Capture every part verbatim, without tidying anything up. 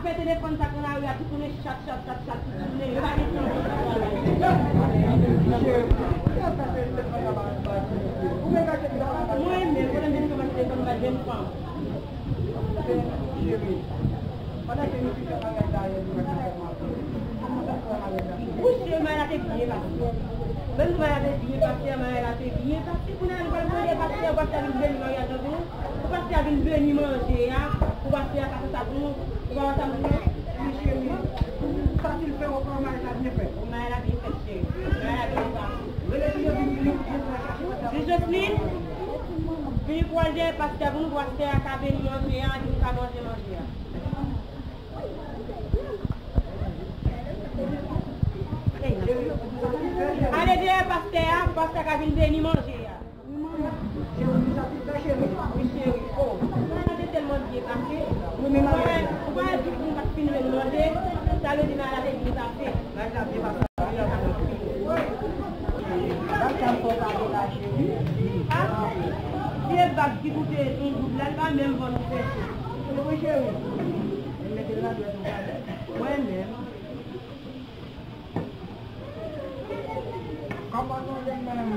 Fè telefòn sa k nan lari a, tou tounen chat, chat, chat, chat, tou tounen. Yo pa gen tan pou sa travay. Mwen menm, kote m vin kòmanse telefòn, m pa jwenn fanm. Cheri, pandan ke nou fin fè bagay la, yo di mwen ki fè mwen. Wi, cheri, bagay la te byen pase. Menm bagay la te byen pase, bagay la te byen pase. Kounye a, nou pral mande pastè, pastè vin beni maryaj la pou nou. Pou pastè a vin beni manje a, pou pastè a ka fè sa pou nou, ou pa wè sa m di w? Wi, cheri. Sa ti l fè w, kòman maryaj la byen fèt? Maryaj la byen fèt, cheri. Maryaj la byen pase. Rele li, vin, vin, vin, vin, vin. Di Jocelyn, vin pou al dèyè pastè a pou nou, pou pastè a ka beni manje a, pou nou ka manje manje a. Ale dèyè pastè a, pastè a ka vin beni manje a. Wi, cheri. O, bagay la te tèlman byen pase. Ou pa wè, ou pa wè tout moun pa t fin jwenn manje, sa vle di bagay la te byen pase. Bagay la byen pase. A, vye bag ki koute yon goud la, li pa menm vann yon peso. Wi, cheri. Mete l nan dwèt ou, mwen menm. Kòman nou ye menm?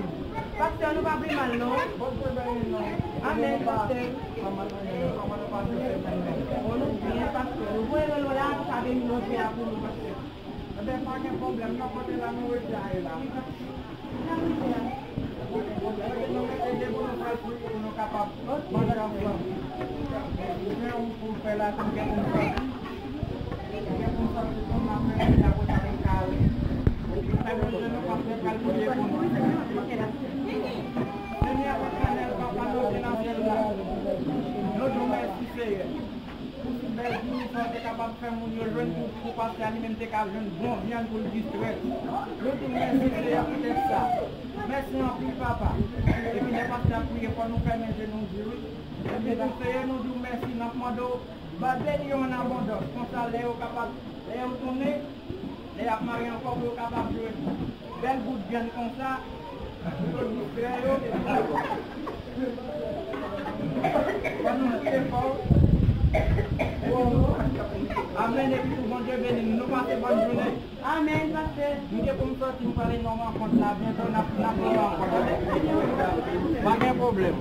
Pastè, nou pa pi mal, non. Bondye beni nou. Amèn, pastè. Kòman nou ye menm? Kòman nou pase semèn nan? Bon, nou byen, pastè. Nou voye relo la, pou sa beni manje a pou nou, pastè. Enben, pa gen pwoblèm, non, kote la nou rete a ye la. Kote nou mete de pou nou fè l fri, pou nou kapab manje ansanm. Jan ou pou fè la, tou gen pou nou fè. Gen pou m sòti pou m ap fè manje a kote avèk kari. Fè manje nou pap fè pral priye pou nou. Senyè Etènèl, Papa nou ki nan syèl la, nou di w mèsi, Seyè, pou si bèl jounen sa w te kapab fè moun yo jwenn pou, pou pastè a li menm te ka jwenn bon vyann pou l distrè. Nou di w mèsi, Seyè, poutèt sa. Mèsi anpil, Papa. Epi lè pastè ap priye, fò nou fèmen je nou di wi. Epi tou, Seyè, nou di w mèsi, n ap mande w ba beni yo an abondans. Konsa, lè yo kapab, lè yo tounen, lè y ap mare ankò, pou yo kapab jwenn bèl bout vyann konsa, pou yo distrè yo. Fò nou leve fò. Amèn. Epi tou, Bondye beni nou. Nou pase bòn jounen. Amèn, pastè. M gen pou m sòti, m prale nan rankont la. Byento, n ap, n ap nan rankont. Pa gen pwoblèm.